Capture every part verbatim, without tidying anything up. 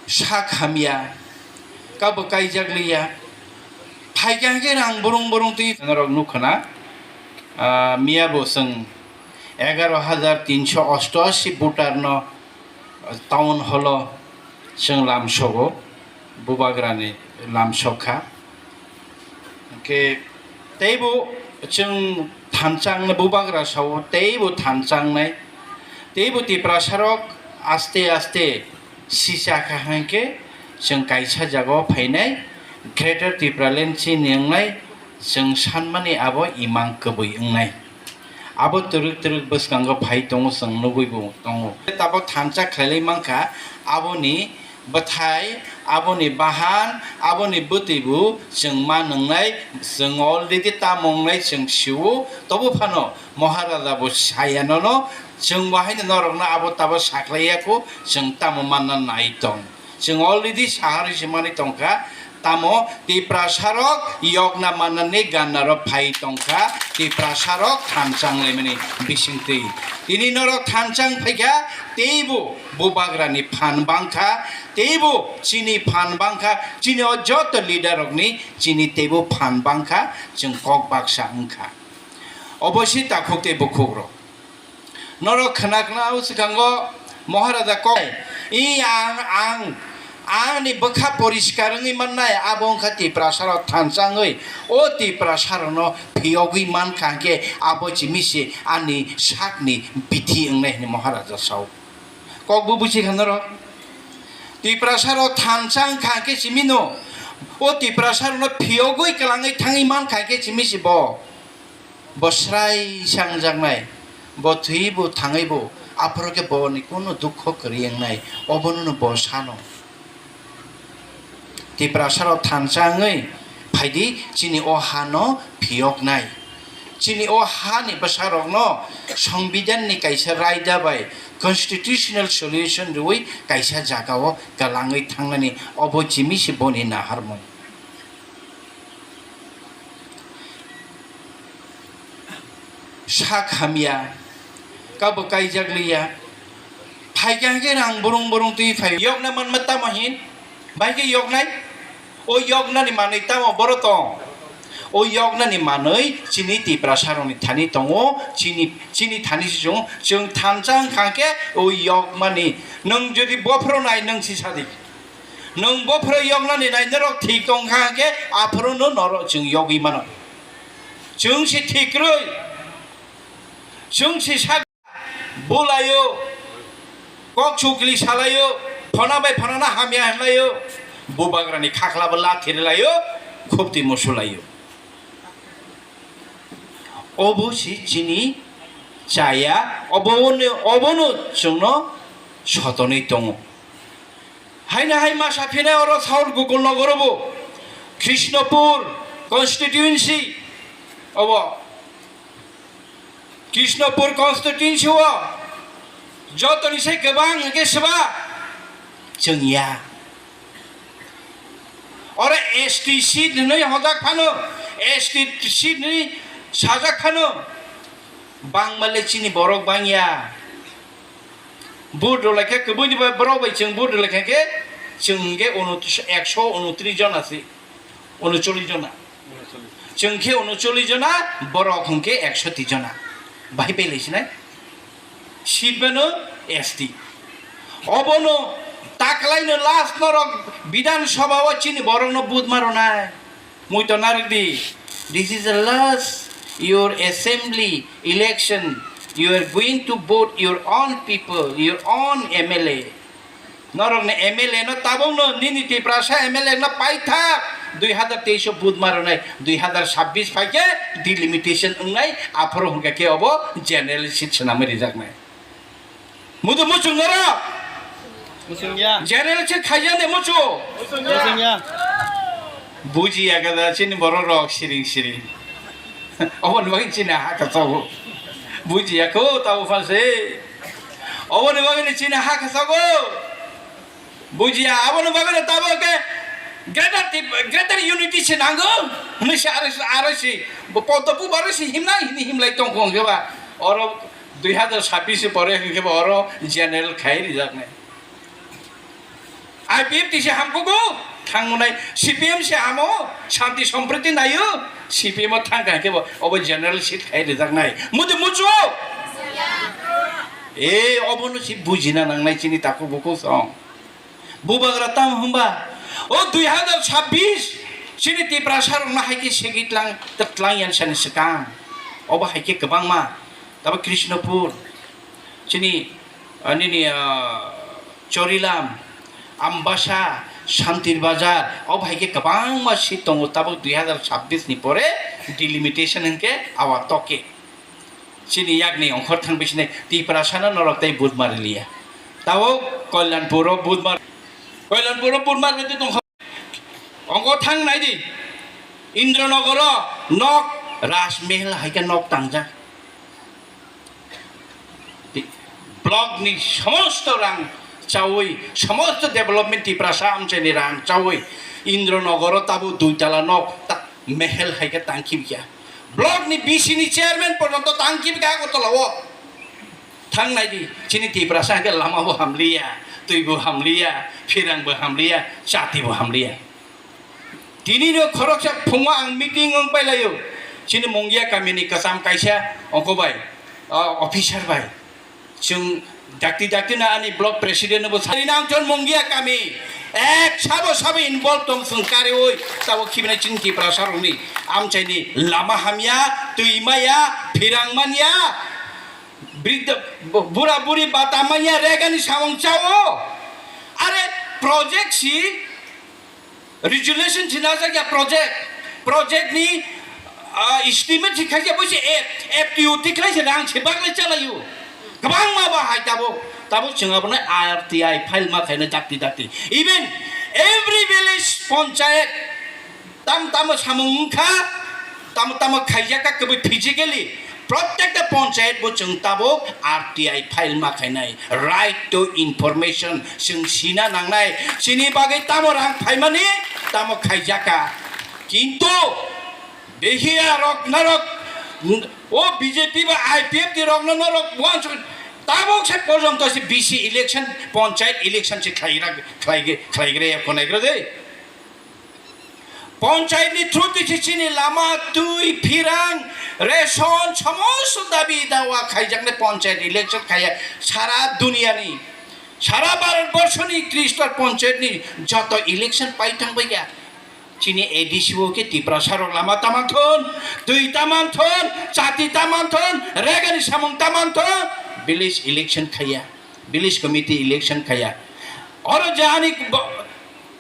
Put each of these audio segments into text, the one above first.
Sak hamya, kabo kaijak liya. Phaikha hwnkhe rang burung burung twi norok nukha na, ah, miya bo chwng egaro hajar tinso osto ashi voter no town hall o chwng lamsogo, bubagrani lamsokha. Hwnkhe teibo chwng thanchang bubagra sao, teibo thanchangnai, teibo Tiprasarok aste aste sisa kha hwnkhe chwng kaisa jagao phainai, Greater Tipraland chini wngnai, chwng sanmani abo imang kwbwi wngnai. Abo twrwk twrwk bwskango phai tongo, chwng nugwi bo tongo. Tabok thansa khlailai mankha, aboni bwthai, aboni bahan, aboni bwtwi bo chwng ma nwngnai, chwng already tamo wngnai chwng sio, tobo phano Maharaja bo saya nono, chwng bo haino norokno abo tabo saklaiya kho, chwng tamo manna nai tong. Chwng already saharwi se manwi tongkha, tamo Tiprasarok yokna mannani gannarok phai tongkha, Tiprasarok thanchang laimani bisingtwi. Tini norok thanchang phaikha, teibo bubagrani phan bangkha, teibo chini phan bangkha, chini o joto leader rokni chini teibo phan bangkha, chwng kok baksa wngkha. Obo se takhuk tei bukhukrok. Norok khna khna o swkango Maharaja kok, "I ang, ang, ani bwkha poriskar wngwi mannai, abo wngkha Tiprasarok thanchangwi, o Tiprasarokno phiyogwi mankha hwnkhe abo chimi se ani sakni bithi wngnai," hwnwi Maharaja sao. Kok bo buchi kha norok? Tiprasarok thanchang kha hwnkhe chimino, o Tiprasarokno phiyogwi kwlangwi thangwi mankha hwnkhe chimi se bo. Bo srai sangjaknai, bo thwiwi bo thangwi bo, aphuru khe boni kunu dukho kwrwi wngnai, obono no bo sano. Tiprasarok thansa wngwi phaidi, chini o hano phiyoknai. Chini o hani bwsarokno Songbidanni kaisa raida bai constitutional solution rwui kaisa jagao kwlangwi thangnani, obo chimi se boni naharmung. Sak hamya, kabo kaijak liya. Phaikha hwnkhe rang burung burung twi phai. Yokna manma tamo hin? Bai khe yoknai? O yoknani manwi tamo boro tong? O yoknani manwi chini Tiprasarokni thani tongo, chini, chini thani se chwng, chwng thansa wngkha khe o yokmani. Nwng jodi bophro nai nwng si sadi. Nwng bophro yoknani nai norok thik tongkha khe aphuru no norok chwng yogwi mano. Chwng se thik kwrwi. Chwng se sak bulaio, kok chukli salaio, phona bai phonano hamya hinlaio, bubagrani khaklabo lathi rwlaio, khupti musulaio. Obo se chini chaya, obono, obono chwngno sotonwi tongo. Haino hai masa phinai oro South Gokul Nogoro bo Krishnapur constituency obo. Krishnapur constituency o jotoni se kwbang hwnkhe swba chwng ya. Oro S T seat hinwi hojak phano, S T seat hinwi sajak phano, bangma le chini borok bangya. Vote rwlai khe kwbwini bai borok bai chwng vote rwlai kha khe chwng hwnkhe uno-, ekso unotris jona se, unocholish jona. Chwng khe unocholish jona, borok hwnkhe ekso twi jona. Bahai belai sinai? Seat beno S T. Obono taklaino last norok Bidhan Sabha o chini borokno vote ma rwnai. Muitu narwkdi, this is the last your assembly election. You are going to vote your own people, your own M L A. Norokni M L A no tabukno nini Tiprasa M L A no paithak dui hazar teis o vote ma rwnai, dui hazar sabbish phaikhe delimitation wngnai, aphuru hwnkhe khe obo general seat swnamwi rijaknai. Mudu muchung norok. Muchung ya. General se khaijani muchu. Muchung ya. Bujiya gada chini borok rok siring siring. Oboni bagwi chini ha kasago. Bujiya kho tabo phase. Oboni bagwi chini ha kasago. Bujiya, aboni bagwi tabo ke greater Tip-, greater unity se nango. Hwnwi se aro, aro se, bo podo bu baro se himnai hini himlai tongkho hwnkhe ba. Oro dui hazar sabbish pore hwnkhe ba oro general khai rijaknai. I P F T se hamkugo, thangmonai C P M se hamo, shanti sompriti naio, C P M o thangkha khe bo, obo general seat khai rijaknai. Mudu muchu? E, obono si bujina nangnai chini takhuk bukhuk song. Bubagra tamo hwnba, o dui hazar chabbish chini Tiprasa rokno hai khe segwi tlang, tlang yan sani swkang. Obo hai khe kwbangma, tabo Krishnapur, chini, ah, nini, ah, Chorilam, Ambasa, Santir Bazar, obo hai khe kwbangma seat tongo, tabuk dui hazar chabbish ni pore delimitation hwnkhe awa toke. Chini yakni ongkhor thang bisinai Tiprasano norok tei vote mariliya. Tabuk Kalyanpuro vote mar-, Kalyanpuro vote marwi tongkha. Ongkhor thang naidi, Indranogoro nok, Rajmehal hai khe nok tangjak. Block ni somosto rang chawi, somosto development Tiprasa amchaini rang chawi, Indranogoro tabuk dui tala nok ta-, mehel hai khe tangkhi bikha. Block ni B C ni chairman porjonto tangkhi bikha Agartala o. Thang naidi, chini Tiprasa hwnkhe lama bo hamliya, twi bo hamliya, phirang bo hamliya, chati bo hamliya. Tini no khoroksa phungo ang meeting wng pai laio. Chini Mungia kamini kwcham kaisa ongko bai, o, officer bai. Chwng dakti dakti no ani block president no bo sa-, nang chon Mungia kami ek sabo sabo involve tong chwng kariui tabo khibinai chini Tiprasa rokni amchaini lama hamya, twi maya, phirang manya. Briddo, bu-, bura buri bata manya regani samung chao. Are project si resolution si najak ya project. Project ni, ah, estimate si khaikhe bo si F-, F T U tikhlai si rang si baglai chalaio. Kwbangma ba hai tabuk, tabuk chwng abono R T I file ma khaina dakti dakti. Even every village panchayat Tam tamo samung wngkha, tamo tamo khaijak kha kwbwi physically. Prottekta panchayat bo chwng tabuk R T I file ma khainai, right to information chwng sina nangnai. Chini bagwi tamo rang phaimani, tamo khaijak kha. Kintu behiya rok narok, o B J P ba I P F T rok no norok wansuk tabuk se porjonto se B C election, panchayat election se khlai rak-, khlai, khlai gre ya khonai gre de. Panchayat ni through twi se chini lama, twi, phirang, ration, somosto dabi dawa khaijaknai panchayat election khaiya sara duniani, sara Bharat borshoni tris ta panchayat ni joto election pai thangbai ya. Chini A D C o khe Tiprasa rok lama taman thon, twi taman thon, chati taman thon, regani samung taman thon, village election khaiya. Village committee election khaiya. Oro je ani bo-,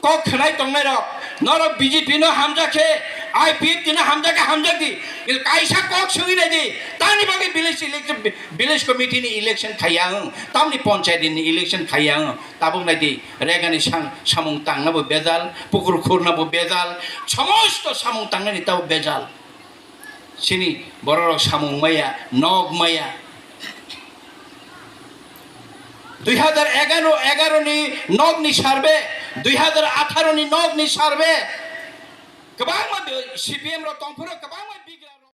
kok khwnai tongnai rok, norok B J P no hamjak khe, I P F T no hamjak khe hamjak di. Kaisa kok swngwi nai di. Tamni bagwi village election, village committee ni election khaiya ang, tamni panchayat ni election khaiya ang. Tabuk nai di, regani sang-, samung tangna bo bejal, pukur khurna bo bejal, somosto samung tangnani tabo bejal. Chini bororok samung maya, nok maya. Dui hazar egaro, egaro ni nok ni survey, dui hazar atharo ni nok ni survey. Kwbangma C P M rok tongphuru, kwbangma